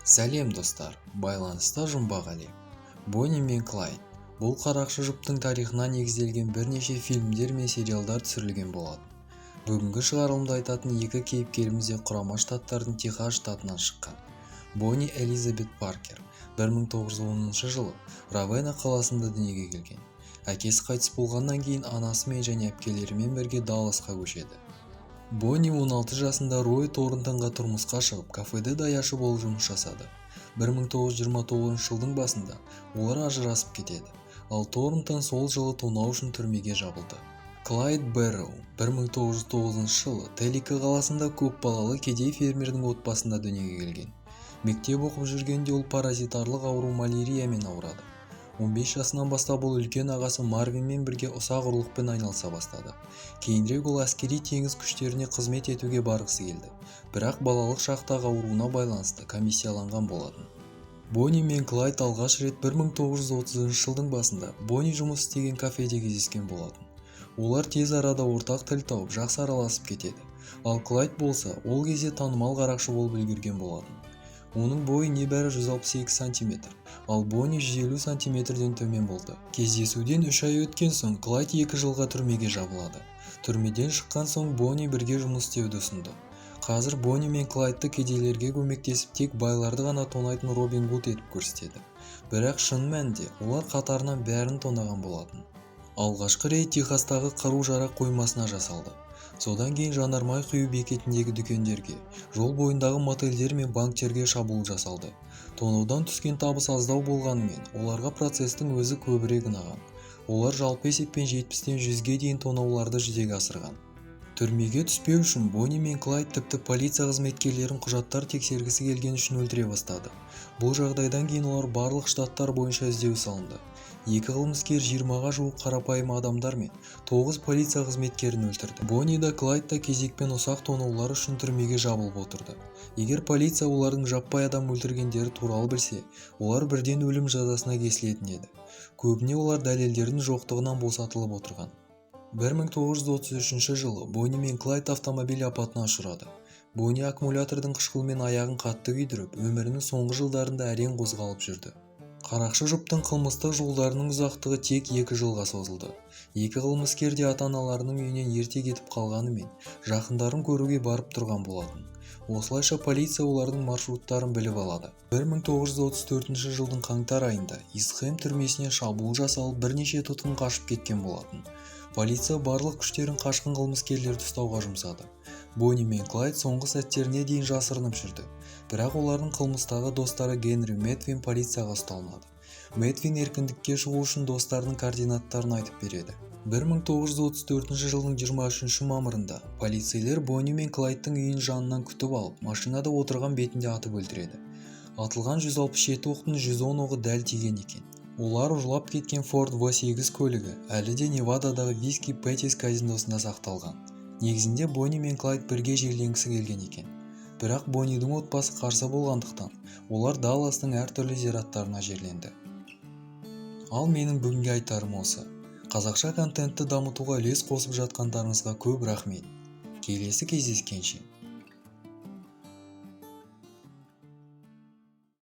Сәлем, достар! Байланыста Жұмбақ Әлем. Бонни мен Клайд. Бұл қарақшы жұптың тарихына негізделген бірнеше фильмдер мен сериалдар түсірілген болатын. Бүгінгі шығарылымда айтатын екі кейіпкеріміз де Құрама Штаттардың Техас штатынан шыққан. Бонни Элизабет Паркер 1910 жылы Равена қаласында дүниеге келген. Әкесі қайтыс болғаннан кейін анасымен және әпкелерімен бірге Далласқа көшеді. Бонни 16 жасында Рой Торнтонға тұрмысқа шығып, кафеде даяшы болып жұмыс жасады. 1929 жылдың басында олар ажырасып кетеді, ал Торнтон сол жылы тонау үшін түрмеге жабылды. Клайд Бэрроу 1909 жылы Телика қаласында көп балалы кедей фермердің отбасында дүниеге келген. Мектеп оқып жүргенде ол паразитарлық ауру маляриямен ауырады. 15 жасынан бастап ол үлкен ағасы Марвинмен бірге ұсақ ұрлықпен айналыса бастады. Кейінірек ол әскери теңіз күштеріне қызмет етуге барғысы келді, бірақ балалық шақтағы ауруына байланысты комиссияланған болатын. Бонни мен Клайд алғаш рет 1930 жылдың басында Бонни жұмыс істеген кафеде кездескен болатын. Олар тез арада ортақ тіл тауып, жақсы араласып кетеді. Ал Клайд болса, ол кезде танымал қарақшы болып үлгерген болатын. Оның бойы небәрі 162 сантиметр, ал Бонни 150 сантиметрден төмен болды. Кездесуден 3 ай өткен соң Клайд 2 жылға түрмеге жабылады. Түрмеден шыққан соң Бонни бірге жұмыс істеуді ұсынды. Қазір Бонни мен Клайдты кедейлерге көмектесіп, тек байларды ғана тонайтын Робин Гуд етіп көрсетеді. Бірақ шын мәнінде олар қатарынан бәрін тонаған болатын. Алғашқы рейд Техастағы қару-жарақ қоймасына жасалды. Содан кейін жанармай құю бекетіндегі дүкендерге, жол бойындағы мотельдер мен банктерге шабуыл жасалды. Тонаудан түскен табыс аздау болғанымен, оларға процестің өзі көбірек ұнаған. Олар жалпы есеппен 70-тен 100-ге дейін тонауларды жүзеге асырған. Түрмеге түспеу үшін Бонни мен Клайд тіпті полиция қызметкерлерін құжаттар тексергісі келген үшін өлтіре бастады. Бұл жағдайдан кейін олар барлық штаттар бойынша іздеу салынды. Екі қылмыскер 20-ға жуық қарапайым адамдар мен 9 полиция қызметкерін өлтірді. Бонни да, Клайд та кезекпен ұсақ тонаулар үшін түрмеге жабылып отырды. Егер полиция олардың жаппай адам өлтіргендері туралы білсе, олар бірден өлім жазасына кесілетін еді. Көбіне олар дәлелдердің жоқтығынан босатылып отырған. 1933 жылы Бонни мен Клайд автомобиль апатына ұшырады. Бонни аккумулятордың қышқылмен аяғын қатты күйдіріп, өмірінің соңғы жылдарында әрең қозғалып жүрді. Қарақшы жұптың қылмыстық жолдарының ұзақтығы тек 2 жылға созылды. Екі қылмыскер де ата-аналарының үйінен ерте кетіп қалғанымен, жақындарын көруге барып тұрған болатын. Осылайша полиция олардың маршруттарын біліп алады. 1934 жылдың қаңтар айында Истхэм түрмесіне шабуыл жасалып, бірнеше тұтқын қашып кеткен болатын. Полиция барлық күштерін қашқын қылмыскерлерді ұстауға жұмсады. Бонни мен Клайд соңғы сәттеріне дейін жасырынып жүрді, бірақ олардың қылмыстағы достары Генри Мэтвин полицияға ұсталынады. Мэтвин еркіндікке шығу үшін достарының координаттарын айтып береді. 1934 жылдың 23 мамырында полицейлер Бонни мен Клайдтың үйінің жанынан күтіп алып, машинада отырған бетінде атып өлтіреді. Атылған 167 оқтың 110 оғы дәл тиген екен. Олар ұрлап кеткен Ford V8 көлігі әлі де Невададағы Виски Петтис казиносында сақталған. Негізінде Бонни мен Клайд бірге жерленгісі келген екен, бірақ Боннидің отбасы қарсы болғандықтан, олар Далластың әртүрлі зираттарына жерленді. Ал менің бүгінге айтарым осы. Қазақша контентті дамытуға үлес қосып жатқандарыңызға көп рахмет. Келесі кездескенше!